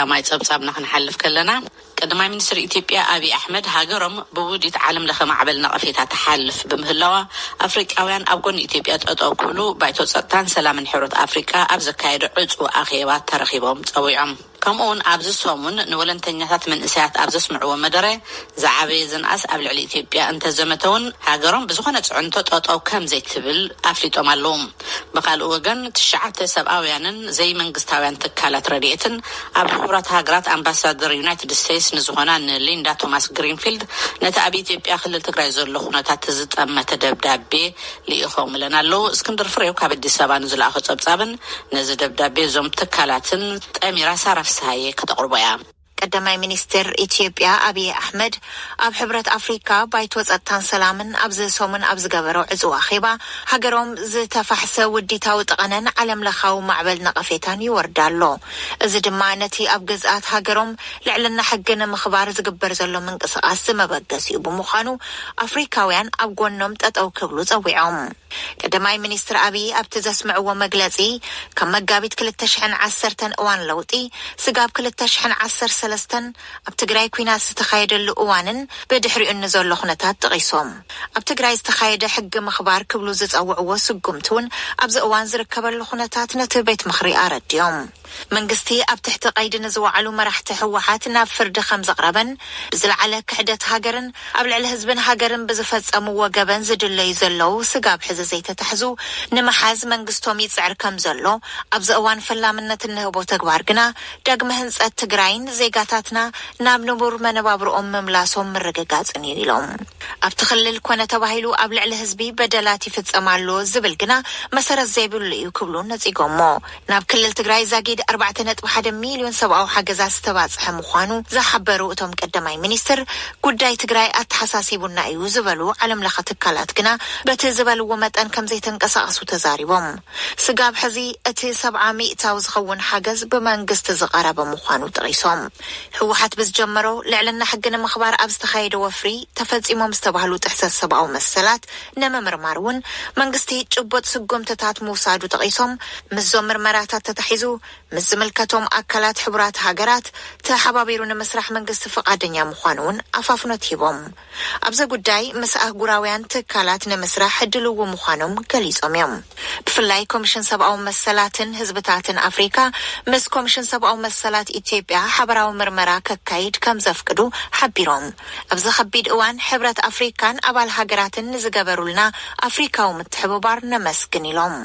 ቀዳማይ ጸብጻብና ክንሓልፍ ከለና፣ ቀዳማይ ሚኒስትር ኢትዮጵያ ኣብይ ኣሕመድ፣ ሃገሮም ብውዲት ዓለም ለኸ ማዕበል ነቐፌታ ትሓልፍ ብምህላዋ፣ ኣፍሪቃውያን ኣብ ጎኒ ኢትዮጵያ ጠጠው ክብሉ ባይቶ ጸጥታን ሰላምን ሕብረት ኣፍሪቃ ኣብ ዘካየዶ ዕጹ ኣኼባ ተረኺቦም ጸዊዖም። ከምኡ እውን ኣብዚ ሰሙን ንወለንተኛታት መንእሰያት ኣብ ዘስምዕዎ መደረ፣ ዝዓበየ ዝንኣስ ኣብ ልዕሊ ኢትዮጵያ እንተዘመተ እውን፣ ሃገሮም ብዝኾነ ጽዕንቶ ጠጠው ከም ዘይትብል ኣፍሊጦም ኣለዉ። ብኻልእ ወገን፣ ትሽዓተ ሰብኣውያንን ዘይመንግስታውያን ትካላት ረድኤትን ኣብ ሕቡራት ሃገራት ኣምባሳደር ዩናይትድ ስቴትስ ንዝኾና ንሊንዳ ቶማስ ግሪንፊልድ፣ ነቲ ኣብ ኢትዮጵያ ክልል ትግራይ ዘሎ ኩነታት ዝጠመተ ደብዳቤ ልኢኾምለን ኣለዉ። እስክንድር ፍሬው ካብ ኣዲስ ኣበባ ንዝለኣኾ ጸብጻብን ነዚ ደብዳቤ እዞም ትካላትን ጠሚራ ሳራ ፍስሃየ ከተቕርቦ እያ። ቀዳማይ ሚኒስትር ኢትዮጵያ ኣብይ ኣሕመድ፣ ኣብ ሕብረት ኣፍሪካ ባይቶ ጸጥታን ሰላምን ኣብዚ ሰሙን ኣብ ዝገበሮ ዕጹው ኣኼባ፣ ሃገሮም ዝተፋሕሰ ውዲታዊ ጠቐነን ዓለም ለኻዊ ማዕበል ነቐፌታን ይወርዳ ኣሎ። እዚ ድማ ነቲ ኣብ ግዝኣት ሃገሮም ልዕልና ሕጊ ንምኽባር ዝግበር ዘሎ ምንቅስቓስ ዝመበገሲኡ ብምዃኑ፣ ኣፍሪካውያን ኣብ ጎኖም ጠጠው ክብሉ ጸዊዖም። ቀዳማይ ሚኒስትር ኣብይ ኣብቲ ዘስምዕዎ መግለጺ፣ ካብ መጋቢት ክልተ ሽሕን ዓሰርተን እዋን ለውጢ፣ ስጋብ ክልተ ሽሕን ዓሰርተ ሰለስተን ኣብ ትግራይ ኲናት ዝተኻየደሉ እዋንን ብድሕሪኡ ንዘሎ ኩነታት ጠቒሶም፣ ኣብ ትግራይ ዝተኻየደ ሕጊ ምኽባር ክብሉ ዝጸውዕዎ ስጉምቲ እውን ኣብዚ እዋን ዝርከበሉ ኩነታት ነቲ ቤት ምኽሪ ኣረድዮም። መንግስቲ ኣብ ትሕቲ ቀይዲ ንዝወዓሉ መራሕቲ ህወሓት ናብ ፍርዲ ከም ዘቕረበን፣ ብዝለዓለ ክሕደት ሃገርን ኣብ ልዕሊ ህዝብን ሃገርን ብዝፈጸምዎ ገበን ዝድለዩ ዘለዉ ስጋብ ሕዚ ዘይተታሕዙ ንምሓዝ መንግስቶም ይጽዕር ከም ዘሎ፣ ኣብዚ እዋን ፈላምነት እንህቦ ተግባር ግና ዳግመ ህንጸት ትግራይን ዜጋታትና ናብ ንቡር መነባብርኦም ምምላሶም ምርግጋጽን እዩ ኢሎም። ኣብቲ ክልል ኮነ ተባሂሉ ኣብ ልዕሊ ህዝቢ በደላት ይፍጸም ኣሎ ዝብል ግና መሰረት ዘይብሉ እዩ ክብሉ ነጺጎሞ። ናብ ክልል ትግራይ ዛጊድ ኣርባዕተ ነጥቢ ሓደ ሚልዮን ሰብኣዊ ሓገዛት ዝተባጽሐ ምዃኑ ዝሓበሩ እቶም ቀዳማይ ሚኒስትር፣ ጉዳይ ትግራይ ኣተሓሳሲቡና እዩ ዝበሉ ዓለም ለኸ ትካላት ግና በቲ ዝበልዎ መጠን ከም ዘይተንቀሳቐሱ ተዛሪቦም። ስጋብ ሕዚ እቲ ሰብዓ ሚእታዊ ዝኸውን ሓገዝ ብመንግስቲ ዝቐረበ ምዃኑ ጠቒሶም። ህወሓት ብዝጀመሮ ልዕልና ሕጊ ንምኽባር ኣብ ዝተኻየደ ወፍሪ ተፈጺሞም ዝተባህሉ ጥሕሰት ሰብኣዊ መሰላት ንምምርማር እውን መንግስቲ ጭቡጥ ስጉምትታት ምውሳዱ ጠቒሶም፣ ምስዞም ምርመራታት ተታሒዙ ምስ ዝምልከቶም ኣካላት ሕቡራት ሃገራት ተሓባቢሩ ንምስራሕ መንግስቲ ፍቓደኛ ምዃኑ እውን ኣፋፍኖት ሂቦም። ኣብዚ ጉዳይ ምስ ኣህጉራውያን ትካላት ንምስራሕ ድልው ምዃኖም ገሊጾም እዮም። ብፍላይ ኮሚሽን ሰብኣዊ መሰላትን ህዝብታትን ኣፍሪካ ምስ ኮሚሽን ሰብኣዊ መሰላት ኢትዮጵያ ሓበራዊ ምርመራ ከካይድ ከም ዘፍቅዱ ሓቢሮም። ኣብዚ ከቢድ እዋን ሕብረት ኣፍሪካን ኣባል ሃገራትን ንዝገበሩልና ኣፍሪካዊ ምትሕብባር ነመስግን ኢሎም።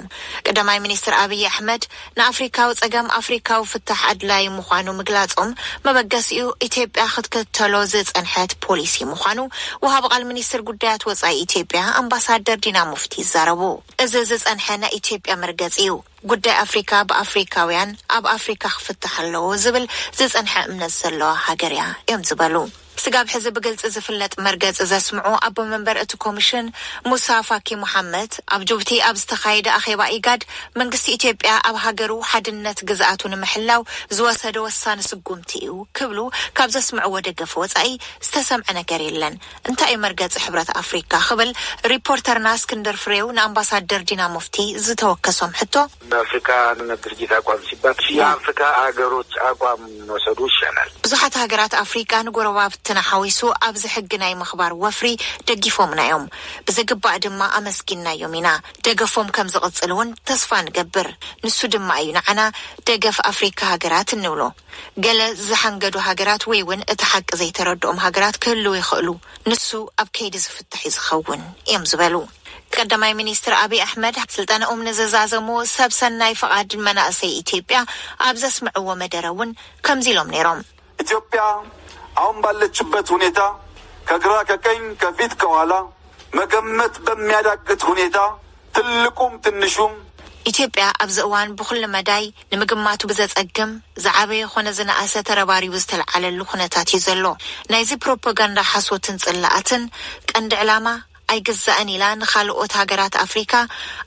ቀዳማይ ሚኒስትር ኣብይ ኣሕመድ ንኣፍሪካዊ ጸገም ኣፍሪካዊ ፍታሕ ኣድላዪ ምዃኑ ምግላጾም መበገሲኡ ኢትዮጵያ ክትክተሎ ዝጸንሐት ፖሊሲ ምዃኑ ወሃቢ ቃል ሚኒስትር ጉዳያት ወጻኢ ኢትዮጵያ ኣምባሳደር ዲና ሙፍቲ ይዛረቡ። እዚ ዝጸንሐ ናይ ኢትዮጵያ መርገጺ እዩ። ጉዳይ ኣፍሪካ ብኣፍሪካውያን ኣብ ኣፍሪካ ክፍታሕ ኣለዎ ዝብል ዝጸንሐ እምነት ዘለዋ ሃገር እያ እዮም ዝበሉ። ስጋብ ሕዚ ብግልጺ ዝፍለጥ መርገጺ ዘስምዑ ኣቦ መንበር እቲ ኮሚሽን ሙሳ ፋኪ ሙሓመድ ኣብ ጅቡቲ ኣብ ዝተኻየደ ኣኼባ ኢጋድ መንግስቲ ኢትዮጵያ ኣብ ሃገሩ ሓድነት ግዝኣቱ ንምሕላው ዝወሰደ ወሳኒ ስጉምቲ እዩ ክብሉ ካብ ዘስምዕዎ ደገፍ ወጻኢ ዝተሰምዐ ነገር የለን። እንታይ እዩ መርገጺ ሕብረት ኣፍሪካ ክብል ሪፖርተርና እስክንድር ፍሬው ንኣምባሳደር ዲና ሙፍቲ ዝተወከሶም ሕቶ ኣፍሪካ ድርጅት ኣቋም ሲባል የኣፍሪካ ሃገሮች ኣቋም መውሰዱ ይሻላል። ብዙሓት ሃገራት ኣፍሪቃ ንጎረባብትና ሓዊሱ ኣብዚ ሕጊ ናይ ምኽባር ወፍሪ ደጊፎምና እዮም። ብዝግባእ ድማ ኣመስጊንናዮም ኢና። ደገፎም ከም ዝቕጽል እውን ተስፋ ንገብር። ንሱ ድማ እዩ ንዓና ደገፍ ኣፍሪካ ሃገራት እንብሎ። ገለ ዝሓንገዱ ሃገራት ወይ እውን እቲ ሓቂ ዘይተረድኦም ሃገራት ክህልው ይኽእሉ። ንሱ ኣብ ከይዲ ዝፍታሕ እዩ ዝኸውን እዮም ዝበሉ። ቀዳማይ ሚኒስትር ኣብይ ኣሕመድ ስልጠነኦም ንዝዛዘሙ ሰብ ሰናይ ፍቓድ መናእሰይ ኢትዮጵያ ኣብ ዘስምዕዎ መደረ እውን ከምዚ ኢሎም ነይሮም። ኢትዮጵያ አሁን ባለችበት ሁኔታ ከግራ ከቀኝ ከፊት ከኋላ መገመት በሚያዳግት ሁኔታ ትልቁም ትንሹም ኢትዮጵያ ኣብዚ እዋን ብኹሉ መዳይ ንምግማቱ ብዘጸግም ዝዓበየ ኾነ ዝነኣሰ ተረባሪቡ ዝተልዓለሉ ኩነታት እዩ ዘሎ። ናይዚ ፕሮፓጋንዳ ሓሶትን ጽላኣትን ቀንዲ ዕላማ ኣይግዛእን ኢላ ንኻልኦት ሃገራት ኣፍሪካ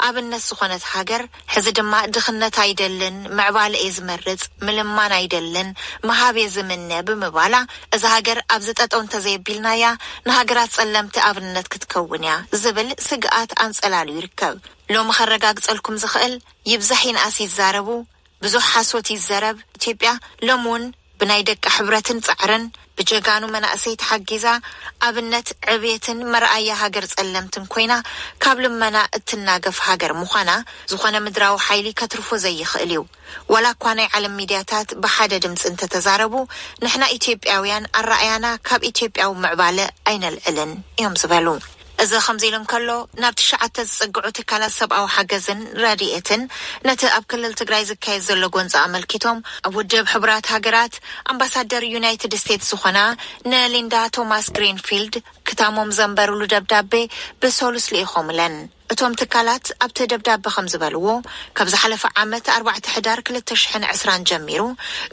ኣብነት ዝኾነት ሃገር፣ ሕዚ ድማ ድኽነት ኣይደልን፣ ምዕባለ እየ ዝመርጽ፣ ምልማን ኣይደልን፣ ምሃብ እየ ዝምነ ብምባላ፣ እዛ ሃገር ኣብዚ ጠጠው እንተዘየቢልናያ ንሃገራት ጸለምቲ ኣብነት ክትከውን እያ ዝብል ስግኣት ኣንጸላልዩ ይርከብ። ሎሚ ከረጋግጸልኩም ዝኽእል፣ ይብዛሕ ይንኣስ ይዛረቡ፣ ብዙሕ ሓሶት ይዘረብ፣ ኢትዮጵያ ሎሚ እውን ብናይ ደቂ ሕብረትን ጻዕርን፣ ብጀጋኑ መናእሰይ ተሓጊዛ፣ ኣብነት ዕብየትን መርኣያ ሃገር ጸለምትን ኮይና፣ ካብ ልመና እትናገፍ ሃገር ምዃና ዝኾነ ምድራዊ ሓይሊ ከትርፎ ዘይኽእል እዩ። ዋላ እኳ ናይ ዓለም ሚድያታት ብሓደ ድምፂ እንተተዛረቡ፣ ንሕና ኢትዮጵያውያን ኣረኣያና ካብ ኢትዮጵያዊ ምዕባለ ኣይነልዕልን እዮም ዝበሉ። እዚ ከምዚ ኢሉ እንከሎ፣ ናብ ትሽዓተ ዝጽግዑ ትካላት ሰብኣዊ ሓገዝን ረድኤትን ነቲ ኣብ ክልል ትግራይ ዝካየድ ዘሎ ጎንፂ ኣመልኪቶም፣ ኣብ ውድብ ሕቡራት ሃገራት ኣምባሳደር ዩናይትድ ስቴትስ ዝኾና ንሊንዳ ቶማስ ግሪንፊልድ ክታሞም ዘንበሩሉ ደብዳቤ ብሰሉስ ልኢኾምለን። እቶም ትካላት ኣብቲ ደብዳበ ከም ዝበልዎ፣ ካብ ዝሓለፈ ዓመት ኣርባዕተ ሕዳር ክልተ ሽሕን ዕስራን ጀሚሩ፣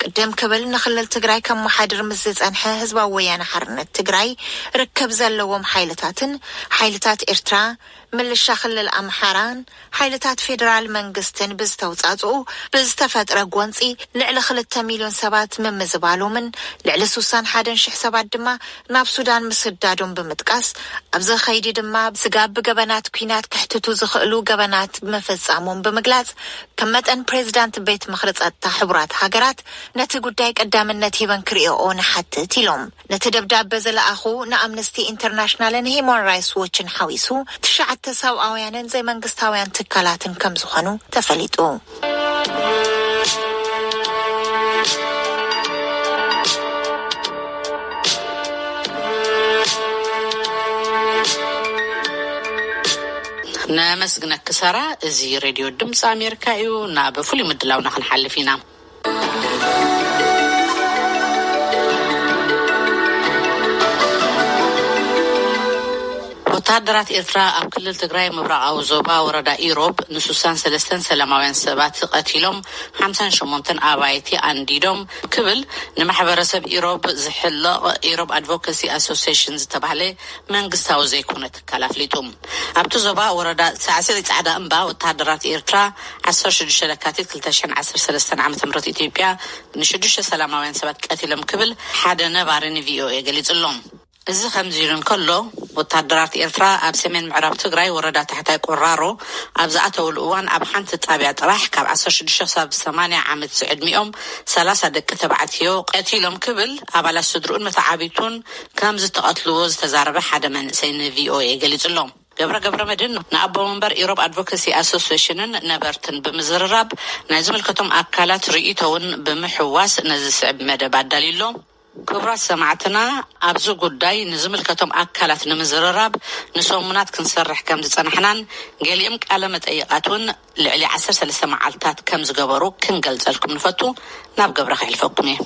ቅድም ክብል ንክልል ትግራይ ከመሓድር ምስ ዝጸንሐ ህዝባዊ ወያነ ሓርነት ትግራይ ርክብ ዘለዎም ሓይልታትን፣ ሓይልታት ኤርትራ፣ ምልሻ ክልል ኣምሓራን ሓይልታት ፌደራል መንግስትን ብዝተውጻጽኡ ብዝተፈጥረ ጎንጺ፣ ልዕሊ ክልተ ሚልዮን ሰባት ምምዝባሎምን ልዕሊ ስሳን ሓደን ሽሕ ሰባት ድማ ናብ ሱዳን ምስዳዶም ብምጥቃስ፣ ኣብዚ ኸይዲ ድማ ስጋብ ብገበናት ኲናት ከሕትቱ ዝኽእሉ ገበናት ምፍጻሞም ብምግላጽ፣ ከም መጠን ፕሬዚዳንት ቤት ምኽሪ ጸጥታ ሕቡራት ሃገራት ነቲ ጉዳይ ቀዳምነት ሂበን ክርእዮኦ ንሓትት ኢሎም። ነቲ ደብዳበ ዝለኣኹ ንኣምነስቲ ኢንተርናሽናልን ሂማን ራይትስ ዎችን ሓዊሱ ትሽዓተ ሰብኣውያንን ዘይመንግስታውያን ትካላትን ከም ዝኾኑ ተፈሊጡ። ነመስግነኪ ሳራ። እዚ ሬድዮ ድምፂ ኣሜሪካ እዩ። ናብ ፍሉይ ምድላውና ክንሓልፍ ኢና። ወተሃደራት ኤርትራ ኣብ ክልል ትግራይ ምብራቓዊ ዞባ ወረዳ ኢሮብ ንስሳን ሰለስተን ሰላማውያን ሰባት ቀቲሎም፣ ሓምሳን ሸሞንተን ኣባይቲ ኣንዲዶም ክብል ንማሕበረሰብ ኢሮብ ዝሕለቕ ኢሮብ ኣድቮካሲ ኣሶሲሽን ዝተባህለ መንግስታዊ ዘይኮነ ትካል ኣፍሊጡ። ኣብቲ ዞባ ወረዳ ሳዕስዒ ጻዕዳ እምባ ወተሃደራት ኤርትራ ዓሰርተ ሽዱሽተ ለካቲት ክልተ ሽሕን ዓሰርተ ሰለስተን ዓመተ ምህረት ኢትዮጵያ ንሽዱሽተ ሰላማውያን ሰባት ቀቲሎም ክብል ሓደ ነባሪ ንቪኦኤ ገሊጹ ኣሎ። እዚ ከምዚ ኢሉ እንከሎ፣ ወታደራት ኤርትራ ኣብ ሰሜን ምዕራብ ትግራይ ወረዳ ታሕታይ ቆራሮ ኣብ ዝኣተውሉ እዋን፣ ኣብ ሓንቲ ጣብያ ጥራሕ ካብ ዓሰርተ ሽዱሽተ ክሳብ ሰማንያ ዓመት ዝዕድሚኦም ሰላሳ ደቂ ተባዕትዮ ቀቲሎም ክብል ኣባላት ስድርኡን መተዓቢቱን ከም ዝተቐትልዎ ዝተዛረበ ሓደ መንእሰይ ንቪኦኤ ገሊጹ ኣሎ። ገብረ ገብረ መድህን ንኣቦ መንበር ኢሮብ ኣድቮካሲ ኣሶሲሽንን ነበርትን ብምዝርራብ፣ ናይ ዝምልከቶም ኣካላት ርእይቶ እውን ብምሕዋስ ነዚ ዝስዕብ መደብ ኣዳልዩ ኣሎ። ክቡራት ሰማዕትና፣ ኣብዚ ጉዳይ ንዝምልከቶም ኣካላት ንምዝርራብ ንሰሙናት ክንሰርሕ ከም ዝጸናሕናን፣ ገሊኦም ቃለ መጠይቓት እውን ልዕሊ ዓሰርተ ሰለስተ መዓልታት ከም ዝገበሩ ክንገልጸልኩም ንፈቱ። ናብ ገብረ ከሕልፈኩም እየ።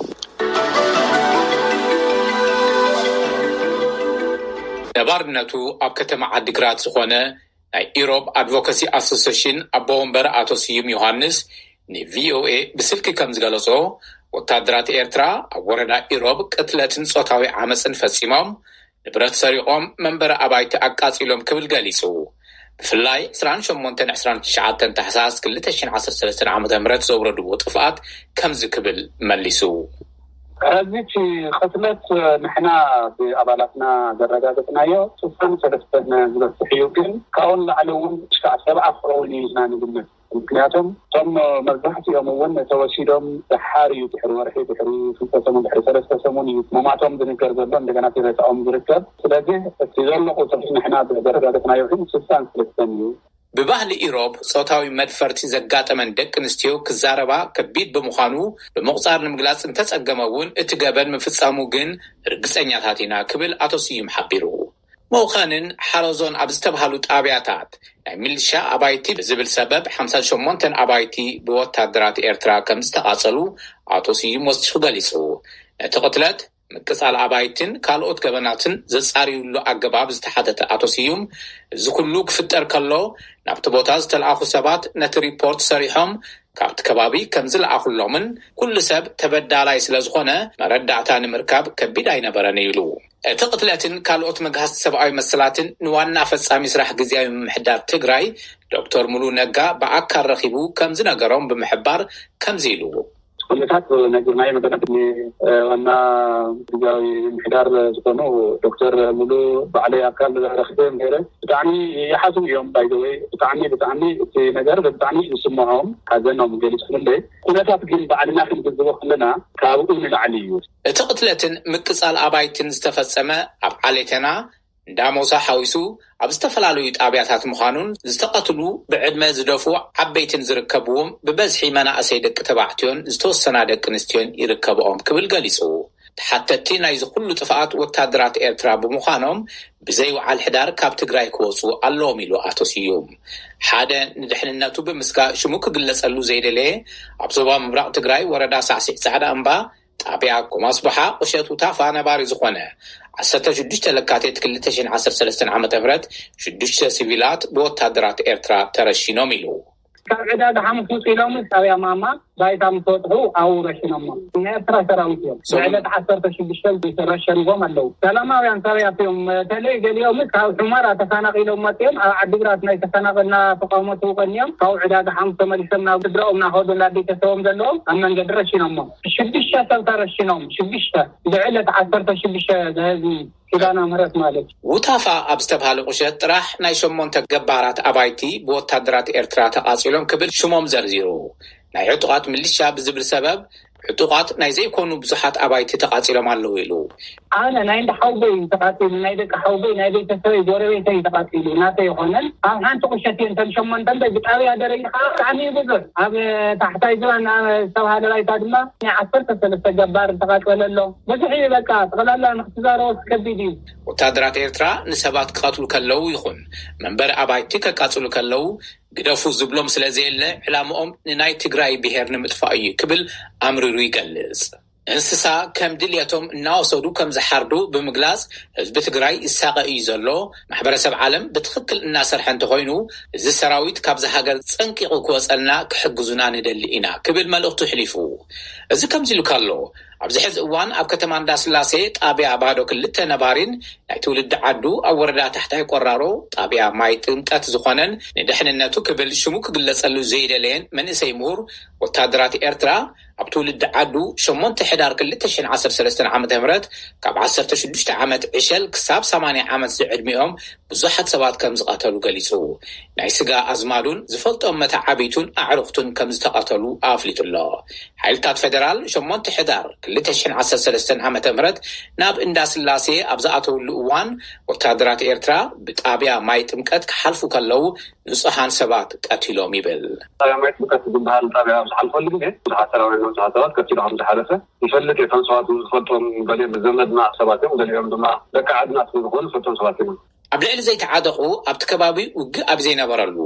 ነባርነቱ ኣብ ከተማ ዓዲግራት ዝኾነ ናይ ኢሮብ ኣድቮካሲ ኣሶሲሽን ኣቦ ወንበር ኣቶ ስዩም ዮሃንስ ንቪኦኤ ብስልኪ ከም ዝገለጾ፣ ወታደራት ኤርትራ ኣብ ወረዳ ኢሮብ ቅትለትን ጾታዊ ዓመጽን ፈጺሞም፣ ንብረት ሰሪቖም፣ መንበሪ ኣባይቲ ኣቃጺሎም ክብል ገሊጹ። ብፍላይ ዕስራን ሸሞንተን ዕስራን ትሽዓተን ታሕሳስ ክልተ ሽሕን ዓሰርተ ሰለስተን ዓመተ ምህረት ዘውረድዎ ጥፍኣት ከምዚ ክብል መሊሱ። ሕዚ እቲ ቅትለት ንሕና ብኣባላትና ዘረጋገጽናዮ ስሳን ሰለስተን ዝበጽሕ እዩ፣ ግን ካብኡ ንላዕሊ እውን ክሻዕ ሰብዓ ክኸውን እዩ ኢልና ንግምት። ምክንያቱም እቶም መብዛሕትኦም እውን ተወሲዶም ደሓር እዩ፣ ድሕሪ ወርሒ፣ ድሕሪ ክልተ ሰሙን፣ ድሕሪ ሰለስተ ሰሙን እዩ ምሟቶም ዝንገር ዘሎ፣ እንደገና እቲ ሬሳኦም ዝርከብ። ስለዚ እቲ ዘሎ ቁጽሪ ንሕና ዘረጋገጽናዮ ግን ስሳን ሰለስተን እዩ። ብባህሊ ኢሮብ ጾታዊ መድፈርቲ ዘጋጠመን ደቂ ኣንስትዮ ክዛረባ ከቢድ ብምዃኑ፣ ብምቑጻር ንምግላጽ እንተጸገመ እውን፣ እቲ ገበን ምፍጻሙ ግን ርግጸኛታት ኢና ክብል ኣቶ ስዩም ሓቢሩ። መውኻንን ሓረዞን ኣብ ዝተባህሉ ጣብያታት ናይ ሚሊሻ ኣባይቲ ብዝብል ሰበብ ሓምሳን ሸሞንተን ኣባይቲ ብወታደራት ኤርትራ ከም ዝተቓጸሉ ኣቶ ስዩም ወሲኹ ገሊጹ። ነቲ ቅትለት፣ ምቅጻል ኣባይትን ካልኦት ገበናትን ዘጻርዩሉ ኣገባብ ዝተሓተተ ኣቶ ስዩም፣ እዚ ኩሉ ክፍጠር ከሎ፣ ናብቲ ቦታ ዝተለኣኹ ሰባት ነቲ ሪፖርት ሰሪሖም ካብቲ ከባቢ ከም ዝለኣኹሎምን፣ ኩሉ ሰብ ተበዳላይ ስለ ዝኾነ መረዳእታ ንምርካብ ከቢድ ኣይነበረን ኢሉ። እቲ ቅትለትን ካልኦት መግሃስቲ ሰብኣዊ መሰላትን ንዋና ፈጻሚ ስራሕ ግዝያዊ ምምሕዳር ትግራይ ዶክተር ሙሉ ነጋ ብኣካል ረኺቡ ከም ዝነገሮም ብምሕባር ከምዚ ኢሉ። ኩነታት ነጊርናዮ መጠናት ዋና ግዛዊ ምሕዳር ዝኾኑ ዶክተር ሙሉ ባዕለይ ኣካል ረኽበ ነይረ። ብጣዕሚ ይሓዝኑ እዮም። ባይዘወይ ብጣዕሚ ብጣዕሚ እቲ ነገር ብጣዕሚ ዝስምዖም ሓዘኖም ገሊፅኩምለይ። ኩነታት ግን ባዕልና ክንግዝቦ ከለና ካብኡ ንላዕሊ እዩ። እቲ ቅትለትን ምቅጻል ኣባይትን ዝተፈጸመ ኣብ ዓሌተና እንዳሞሳ ሓዊሱ ኣብ ዝተፈላለዩ ጣብያታት ምዃኑን ዝተቐትሉ ብዕድመ ዝደፉ ዓበይትን ዝርከብዎም ብበዝሒ መናእሰይ ደቂ ተባዕትዮን ዝተወሰና ደቂ ኣንስትዮን ይርከብኦም ክብል ገሊጹ። ተሓተትቲ ናይዚ ኩሉ ጥፍኣት ወታደራት ኤርትራ ብምዃኖም ብዘይ ወዓል ሕዳር ካብ ትግራይ ክወፁ ኣለዎም ኢሉ ኣቶ ስዩም። ሓደ ንድሕንነቱ ብምስጋእ ሽሙ ክግለጸሉ ዘይደለየ ኣብ ዞባ ምብራቕ ትግራይ ወረዳ ሳዕሲዕ ጻዕዳ እምባ ጣብያ ኮማስባሓ ቁሸት ውታፋ ነባሪ ዝኾነ ዓሰርተ ሽዱሽተ ለካቲት ክልተ ሽሕን ዓሰርተ ሰለስተን ዓመተ ምህረት ሽዱሽተ ሲቪላት ብወታደራት ኤርትራ ተረሺኖም ኢሉ። ካብ ዕዳጋ ሓሙስ ውፅ ኢሎም ጣብያ ማማ ባይታ ምስ ወጥሑ ኣብኡ ረሽኖሞ። ናይ ኤርትራ ሰራዊት እዮም። ሰሙን ብዕለት ዓሰርተ ሽዱሽተ ዝተረሸንዎም ኣለዉ። ሰላማውያን ሰባት እዮም። በተለይ ገሊኦምስ ካብ ሑመራ ተፈናቒሎም መፅኦም ኣብ ዓዲግራት ናይ ተፈናቐልና ተቃውሞ ትውቀንዮም ካብኡ ዕዳጋ ሓሙስ ተመሊሶም ናብ ስድራኦም እናኸዱ ናብ ቤተሰቦም ዘለዎም ኣብ መንገዲ ረሽኖሞ። ሽዱሽተ ሰብ ተረሽኖም። ሽዱሽተ ብዕለት ዓሰርተ ሽዱሽተ ዝህዝቢ ኪዳነ ምህረት ማለት እዩ። ውታፋ ኣብ ዝተባሃለ ቁሸት ጥራሕ ናይ ሸሞንተ ገባራት ኣባይቲ ብወታደራት ኤርትራ ተቓጺሎም ክብል ሽሞም ዘርዚሩ። ናይ ዕጡቓት ምልሻ ብዝብል ሰበብ ዕጡቓት ናይ ዘይኮኑ ብዙሓት ኣባይቲ ተቓጺሎም ኣለዉ ኢሉ። ኣነ ናይ እንዳ ሓውቦይ እዩ ተቓጺሉ፣ ናይ ደቂ ሓውቦይ፣ ናይ ቤተሰበይ፣ ጎረቤተይ እዩ ተቓጺሉ። ናተይ ይኾነን ኣብ ሓንቲ ቁሸት እየን እተን ሸሞንተ እምበር ብጣብያ ደረጃ ከዓ ብጣዕሚ እዩ ብዙሕ። ኣብ ታሕታይ ዝባን ዝተባሃለ ባይታ ድማ ናይ ዓሰርተ ሰለስተ ገባር ተቓጸለ ኣሎ። ብዙሕ እዩ በቃ፣ ጠቕላላ ንክትዛረቦ ከቢድ እዩ። ወታደራት ኤርትራ ንሰባት ክቐትሉ ከለዉ ይኹን መንበሪ ኣባይቲ ከቃጽሉ ከለዉ ግደፉ ዝብሎም ስለ ዘየለ ዕላምኦም ንናይ ትግራይ ብሄር ንምጥፋእ እዩ ክብል ኣምሪሩ ይገልጽ። እንስሳ ከም ድልየቶም እናወሰዱ ከም ዝሓርዱ ብምግላጽ ህዝቢ ትግራይ ይሳቐ እዩ ዘሎ። ማሕበረሰብ ዓለም ብትኽክል እናሰርሐ እንተኾይኑ እዚ ሰራዊት ካብዚ ሃገር ጸንቂቑ ክወጸልና ክሕግዙና ንደሊ ኢና ክብል መልእኽቱ ኣሕሊፉ። እዚ ከምዚ ኢሉ ከሎ ኣብዚ ሕዚ እዋን ኣብ ከተማ እንዳስላሴ ጣብያ ባዶ ክልተ ነባሪን ናይ ትውልዲ ዓዱ ኣብ ወረዳ ታሕታይ ቆራሮ ጣብያ ማይ ጥምቀት ዝኾነን ንድሕንነቱ ክብል ሽሙ ክግለጸሉ ዘይደለየን መንእሰይ ምሁር ወታደራት ኤርትራ ኣብ ትውልዲ ዓዱ ሸሞንተ ሕዳር ክልተ ሽሕን ዓሰርተ ሰለስተን ዓመተ ምህረት ካብ ዓሰርተ ሽዱሽተ ዓመት ዕሸል ክሳብ ሰማንያ ዓመት ዝዕድሚኦም ብዙሓት ሰባት ከም ዝቐተሉ ገሊጹ። ናይ ስጋ ኣዝማዱን ዝፈልጦም መተዓቢቱን ኣዕሩኽቱን ከም ዝተቐተሉ ኣፍሊጡ ኣሎ። ሓይልታት ፌደራል ሸሞንተ ሕዳር ክልተ ሽሕን ዓሰርተ ሰለስተን ዓመተ ምህረት ናብ እንዳ ስላሴ ኣብ ዝኣተውሉ እዋን ወታደራት ኤርትራ ብጣብያ ማይ ጥምቀት ክሓልፉ ከለዉ ንጹሃን ሰባት ቀቲሎም ይብል። ጣብያ ማይ ጥምቀት ዝበሃል ጣብያ ኣብ ዝሓልፈሉ ግዜ ብዙሓት ሰራዊት ንብዙሓት ሰባት ቀቲሉ ከም ዝሓለፈ ይፈልጥ እየ። እቶም ሰባት ዝፈልጦም ገሊኦም ዘመድና ሰባት እዮም፣ ገሊኦም ድማ ደቂ ዓድና ስለ ዝኾኑ ዝፈልጦም ሰባት እዮም። ኣብ ልዕሊ ዘይተዓጠቑ ኣብቲ ከባቢ ውግእ ኣብ ዘይነበረሉ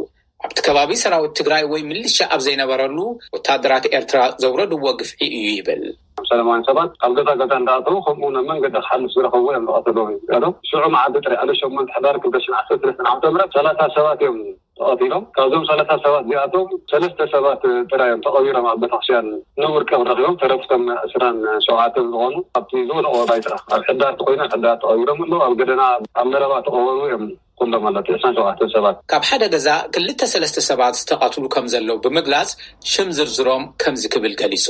ኣብቲ ከባቢ ሰራዊት ትግራይ ወይ ምልሻ ኣብ ዘይነበረሉ ወታደራት ኤርትራ ዘውረድዎ ግፍዒ እዩ ይብል። ሰላማውያን ሰባት ኣብ ገዛ ገዛ እንዳኣተዉ ከምኡ ናብ መንገዲ ክሓልፍ ዝረኸብዎ እዮም ዝቐተልዎም እዩ ዝብሎ። ሽዑ መዓልቲ ጥራይ ዕለት ሸሞንተ ሕዳር ክልተ ሽሕን ዓሰርተ ሰለስተን ዓመተ ምህረት ሰላሳ ሰባት እዮም ተቐቲሎም። ካብዞም ሰላሳ ሰባት እዚኣቶም ሰለስተ ሰባት ጥራይ እዮም ተቐቢሮም ኣብ ቤተክርስትያን ንውር ቀብሪ ረኺቦም። ተረፉ እቶም ዕስራን ሸውዓተን ዝኾኑ ኣብቲ ዝወደቑ ኣባይቲ ኣብ ሕዳር ተኾይኑ ኣብ ሕዳር ተቐቢሮም ኣለዉ። ኣብ ገደና ኣብ መረባ ተቐበሩ እዮም። ኩሎም ማለት እዩ ዕስራን ሸውዓተን ሰባት። ካብ ሓደ ገዛ ክልተ ሰለስተ ሰባት ዝተቐትሉ ከም ዘለዉ ብምግላጽ ሽም ዝርዝሮም ከምዚ ክብል ገሊጹ።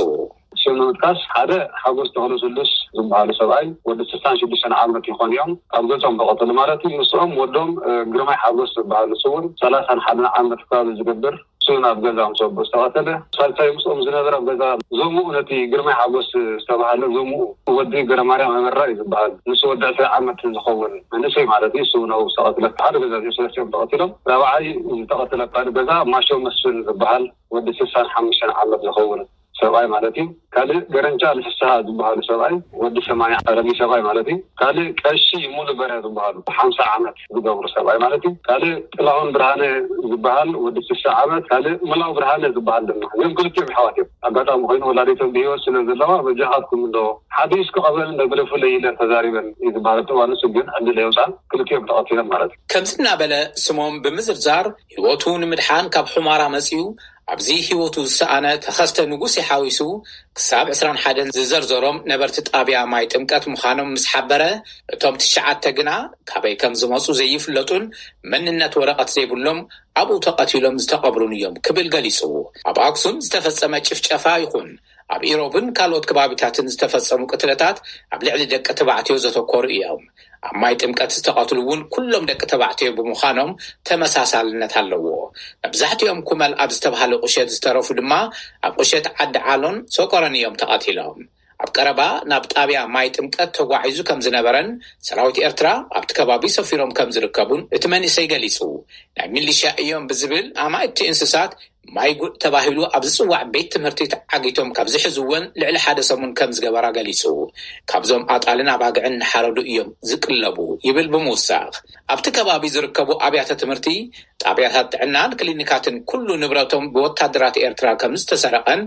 ሽም ንምጥቃስ ሓደ ሓጎስ ተኽሉ ስሉስ ዝበሃሉ ሰብኣይ ወዲ ስሳን ሽዱሽተን ዓመት ይኾን እዮም ኣብ ገጾም ተቐተሉ ማለት እዩ። ምስኦም ወዶም ግርማይ ሓጎስ ዝበሃል ንሱ እውን ሰላሳን ሓደን ዓመት ከባቢ ዝገብር እሱ ናብ ገዛ ምስ ኣቦ ዝተቐተለ። ሳልሳይ ምስኦም ዝነበረ ኣብ ገዛ ዞምኡ ነቲ ግርማይ ሓጎስ ዝተባሃለ ዞምኡ ወዲ ገረማርያም ኣበራ እዩ ዝበሃል። ንሱ ወዲ ዕስራ ዓመት ዝኸውን መንእሰይ ማለት እዩ። እሱ እውን ኣብኡ ዝተቐትለ። ሓደ ገዛ እዚኦም ሰለስቲኦም ተቐቲሎም። ራብዓይ ዝተቐተለ ካልእ ገዛ ማሾ መስፍን ዝበሃል ወዲ ስሳን ሓሙሽተን ዓመት ዝኸውን ሰብኣይ ማለት እዩ። ካልእ ገረንጫ ንፍስሃ ዝበሃሉ ሰብኣይ ወዲ ሰማንያ ዓረቢ ሰብኣይ ማለት እዩ። ካልእ ቀሺ ሙሉ በረ ዝበሃሉ ሓምሳ ዓመት ዝገብሩ ሰብኣይ ማለት እዩ። ካልእ ጥላሁን ብርሃነ ዝበሃል ወዲ ስሳ ዓመት፣ ካልእ ሙላው ብርሃነ ዝበሃል ድማ እዚኦም ክልቲኦም ኣሕዋት እዮም። ኣጋጣሚ ኮይኑ ወላዲቶም ብህይወት ስለ ዘለዋ በጃኻትኩም እንዶ ሓዲስ ክቐበል እንደ ግደፉለይ ኢለን ተዛሪበን እዩ ዝበሃል። እቲ እዋን እሱ ግን ዕድል የውፃን ክልቲኦም ተቐቲሎም ማለት እዩ። ከምዚ እናበለ ስሞም ብምዝርዛር ህይወቱ ንምድሓን ካብ ሑማራ መፂኡ ኣብዚ ህይወቱ ዝሰኣነ ተኸስተ ንጉሴ ሓዊሱ ክሳብ ዕስራን ሓደን ዝዘርዘሮም ነበርቲ ጣብያ ማይ ጥምቀት ምዃኖም ምስ ሓበረ፣ እቶም ትሽዓተ ግና ካበይ ከም ዝመጹ ዘይፍለጡን መንነት ወረቐት ዘይብሎም ኣብኡ ተቐቲሎም ዝተቐብሩን እዮም ክብል ገሊጹ። ኣብ ኣክሱም ዝተፈጸመ ጭፍጨፋ ይኹን ኣብ ኢሮብን ካልኦት ከባቢታትን ዝተፈጸሙ ቅትለታት ኣብ ልዕሊ ደቂ ተባዕትዮ ዘተኮሩ እዮም። ኣብ ማይ ጥምቀት ዝተቐትሉ እውን ኩሎም ደቂ ተባዕትዮ ብምዃኖም ተመሳሳልነት ኣለዎ። መብዛሕትኦም ኩመል ኣብ ዝተባህለ ቁሸት ዝተረፉ ድማ ኣብ ቁሸት ዓዲ ዓሎን ሰቆረን እዮም ተቐቲሎም። ኣብ ቀረባ ናብ ጣብያ ማይ ጥምቀት ተጓዒዙ ከም ዝነበረን ሰራዊት ኤርትራ ኣብቲ ከባቢ ሰፊሮም ከም ዝርከቡን እቲ መንእሰይ ገሊጹ። ናይ ሚሊሻ እዮም ብዝብል ኣማእቲ እንስሳት ማይ ጉድ ተባሂሉ ኣብ ዝጽዋዕ ቤት ትምህርቲ ተዓጊቶም ካብ ዝሕዝወን ልዕሊ ሓደ ሰሙን ከም ዝገበራ ገሊጹ። ካብዞም ኣጣልን ኣባግዕን እናሓረዱ እዮም ዝቅለቡ ይብል ብምውሳኽ። ኣብቲ ከባቢ ዝርከቡ ኣብያተ ትምህርቲ፣ ጣብያታት ጥዕናን ክሊኒካትን ኩሉ ንብረቶም ብወታደራት ኤርትራ ከም ዝተሰረቐን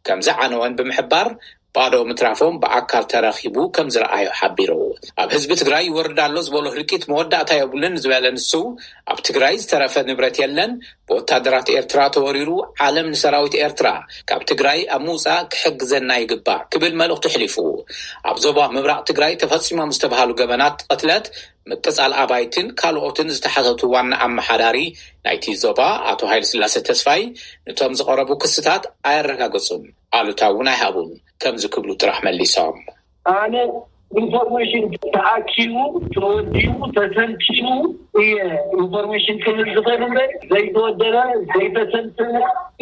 ከም ዝዓነወን ብምሕባር፣ ባዶ ምትራፎም ብኣካል ተረኺቡ ከም ዝረኣዮ ሓቢሩ። ኣብ ህዝቢ ትግራይ ይወርድ ኣሎ ዝበሎ ህልቂት መወዳእታ የብሉን ዝበለ ንሱ፣ ኣብ ትግራይ ዝተረፈ ንብረት የለን፣ ብወታደራት ኤርትራ ተወሪሩ፣ ዓለም ንሰራዊት ኤርትራ ካብ ትግራይ ኣብ ምውፃእ ክሕግዘና ይግባእ ክብል መልእኽቱ ኣሕሊፉ። ኣብ ዞባ ምብራቕ ትግራይ ተፈፂሞም ዝተባሃሉ ገበናት ቅትለት፣ ምቅፃል ኣባይትን ካልኦትን ዝተሓተቱ ዋና ኣመሓዳሪ ናይቲ ዞባ ኣቶ ሃይለስላሴ ተስፋይ፣ ነቶም ዝቐረቡ ክስታት ኣየረጋገጹን ኣሉታ እውን ኣይሃቡን። ከምዚ ክብሉ ጥራሕ መሊሶም። ኣነ ኢንፎርሜሽን ተኣኪቡ፣ ተወዲቡ፣ ተሰልሲሉ እየ ኢንፎርሜሽን ክብል ዝኽእል እምበር፣ ዘይተወደበ፣ ዘይተሰልሰለ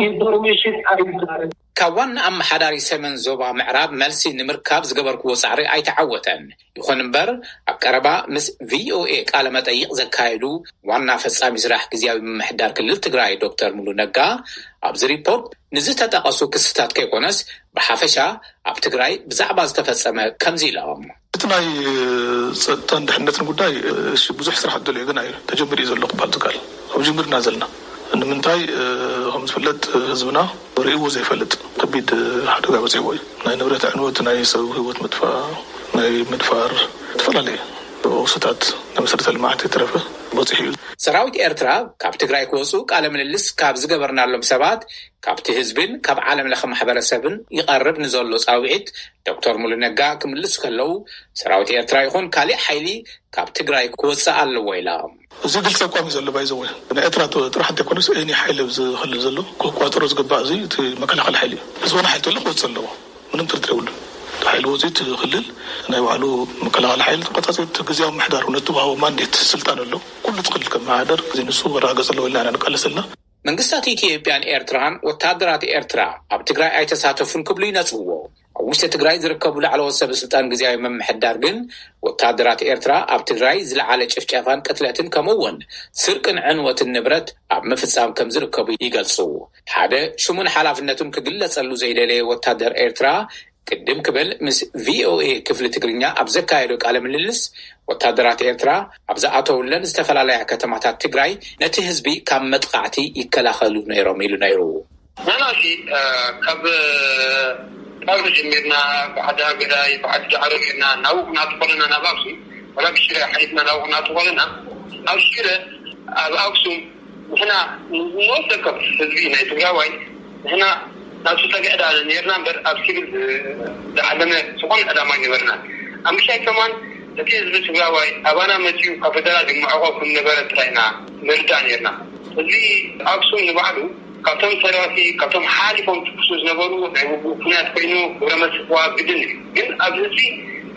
ኢንፎርሜሽን ኣይዛረብን። ካብ ዋና ኣመሓዳሪ ሰሜን ዞባ ምዕራብ መልሲ ንምርካብ ዝገበርክዎ ጻዕሪ ኣይተዓወተን። ይኹን እምበር፣ ኣብ ቀረባ ምስ ቪኦኤ ቃለ መጠይቕ ዘካየዱ ዋና ፈጻሚ ስራሕ ግዝያዊ ምምሕዳር ክልል ትግራይ ዶክተር ሙሉ ነጋ፣ ኣብዚ ሪፖርት ንዝተጠቐሱ ክስታት ከይኮነስ፣ ብሓፈሻ ኣብ ትግራይ ብዛዕባ ዝተፈጸመ ከምዚ ኢሎም። እቲ ናይ ጸጥታን ድሕነትን ጉዳይ፣ እሺ፣ ብዙሕ ስራሕ ኣደልዮ፣ ግን ኣይ ተጀሚሩ እዩ ዘሎ ክበሃል ዝከኣል። ኣብ ጅምርና ዘለና። ንምንታይ፣ እ፣ ከም ዝፍለጥ፣ ህዝብና ርእይዎ ዘይፈልጥ ከቢድ ሓደጋ በጺሕዎ እዩ። ናይ ንብረት ዕንወት፣ ናይ ሰብ ህይወት ምጥፋእ፣ ናይ ምድፋር፣ ዝተፈላለዩ ቀውስታት፣ ናይ መሰረተ ልምዓት የተረፈ በጺሑ እዩ። ሰራዊት ኤርትራ ካብ ትግራይ ክወፁ ቃለ ምልልስ ካብ ዝገበርናሎም ሰባት፣ ካብቲ ህዝብን ካብ ዓለም ለኸ ማሕበረሰብን ይቐርብ ንዘሎ ጻውዒት ዶክተር ሙሉ ነጋ ክምልሱ ከለዉ፣ ሰራዊት ኤርትራ ይኹን ካሊእ ሓይሊ ካብ ትግራይ ክወፅእ ኣለዎ ኢሎም። እዚ ግልፂ ኣቋም እዩ ዘሎ። ባይዘወ ንኤርትራ ጥ-፣ ጥራሕ እንተይኮነስ፣ ኤኒ ሓይሊ ኣብዚ ክልል ዘሎ ክቋፀሮ ዝግባእ፣ እዚ እቲ መከላኸሊ ሓይሊ እዩ። ዝኾነ ሓይሊ ተሎ ክወፅእ ኣለዎ፣ ምንም ጥርጥር የብሉን። ሓይሊ ወፂኡ እቲ ክልል ናይ ባዕሉ መከላኸሊ ሓይሊ ተቆፃፂሩ፣ እቲ ግዝያዊ ምምሕዳር እውን ነቲ ወሃቦ ማንዴት ስልጣን ኣሎ፣ ኩሉ እቲ ክልል ከመሓደር፣ እዚ ንሱ ክረጋገፅ ኣለዎ ኢልና ኢና ንቃለስ ዘለና። መንግስታት ኢትዮጵያን ኤርትራን ወታደራት ኤርትራ ኣብ ትግራይ ኣይተሳተፉን ክብሉ ይነጽግዎ። ኣብ ውሽጢ ትግራይ ዝርከቡ ላዕለዎት ሰብ ስልጣን ግዝያዊ ምምሕዳር ግን፣ ወታደራት ኤርትራ ኣብ ትግራይ ዝለዓለ ጭፍጨፋን ቅትለትን፣ ከምኡ እውን ስርቅን ዕንወትን ንብረት ኣብ ምፍጻም ከም ዝርከቡ ይገልጹ። ሓደ ሽሙን ሓላፍነቱን ክግለጸሉ ዘይደለየ ወታደር ኤርትራ፣ ቅድም ክብል ምስ ቪኦኤ ክፍሊ ትግርኛ ኣብ ዘካየዶ ቃለ ምልልስ፣ ወታደራት ኤርትራ ኣብ ዝኣተውለን ዝተፈላለያ ከተማታት ትግራይ ነቲ ህዝቢ ካብ መጥቓዕቲ ይከላኸሉ ነይሮም ኢሉ ነይሩ። ንሕና ሲ፣ እ፣ ካብ፣ ካብ ጀሚርና፣ ብዓዲ ኣገዳይ፣ ብዓዲ ዳዕሮ ጌርና፣ ናብኡ ክናቱ ከለና፣ ናብ ኣክሱም፣ ወላ ብሽረ ሓሊፍና ናብኡ ክናቱ ከለና፣ ኣብ ሽረ፣ ኣብ ኣክሱም፣ ንሕና ንወሰከፍ ህዝቢ ናይ ትግራዋይ፣ ንሕና ናብቲ ጸግዒ ደኣ ነርና እምበር፣ ኣብ ሲቪል ዝዓለመ ዝኾነ ዕላማ ኣይነበርናን። ኣብ ምሻይ ከማን፣ እቲ ህዝቢ ትግራዋይ ኣባና መጺኡ ካብ ፈደራል ይመዕቖብ ከም ነበረ ጥራይ ኢና ንርዳእ ነርና። እዚ ኣክሱም ንባዕሉ ካብቶም ተረርቲ፣ ካብቶም ሓሊፎም ትኩሱ ዝነበሩ ናይ ውግእ ኩናት ኮይኑ ግብረ መልሲ ክወሃብ ግድን እዩ። ግን ኣብ ህዝቢ፣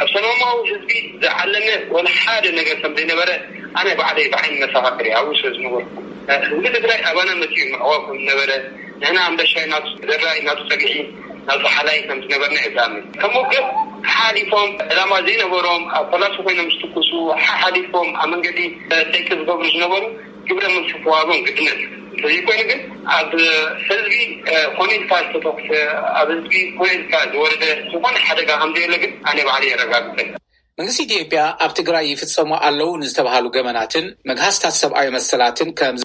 ኣብ ሰላማዊ ህዝቢ ዝዓለመ ወላ ሓደ ነገር ከም ዘይነበረ ኣነ ባዕለይ ብዓይኒ መሰኻኽር እየ፣ ኣብኡ ስለ ዝነበርኩ። ህዝቢ ትግራይ ኣባና መጺኡ ይምዕቖብ ከም ዝነበረ፣ ንሕና ኣምበሻይ ናቱ፣ ደራይ ናቱ፣ ጸግዒ ናቱ፣ ሓላይ ከም ዝነበርና እየ ዝኣምን። ከምኡ ግን ሓሓሊፎም ዕላማ ዘይነበሮም ኣብ ፈላሲ ኮይኖም ዝትኩሱ፣ ሓሓሊፎም ኣብ መንገዲ ጠይቂ ዝገብሩ ዝነበሩ ግብረ መልሲ ክወሃቦም ግድነት እዩ። እንተዘይኮይኑ ግን ኣብ ህዝቢ፣ እ፣ ኮነ ኢልካ ዝተተኩሰ፣ ኣብ ህዝቢ ኮነ ኢልካ ዝወረደ ዝኾነ ሓደጋ ከም ዘየለ ግን ኣነ ባዕለይ የረጋግጸልካ። መንግስቲ ኢትዮጵያ ኣብ ትግራይ ይፍጸሙ ኣለዉ ንዝተባሃሉ ገበናትን መግሃስታት ሰብኣዊ መሰላትን ከም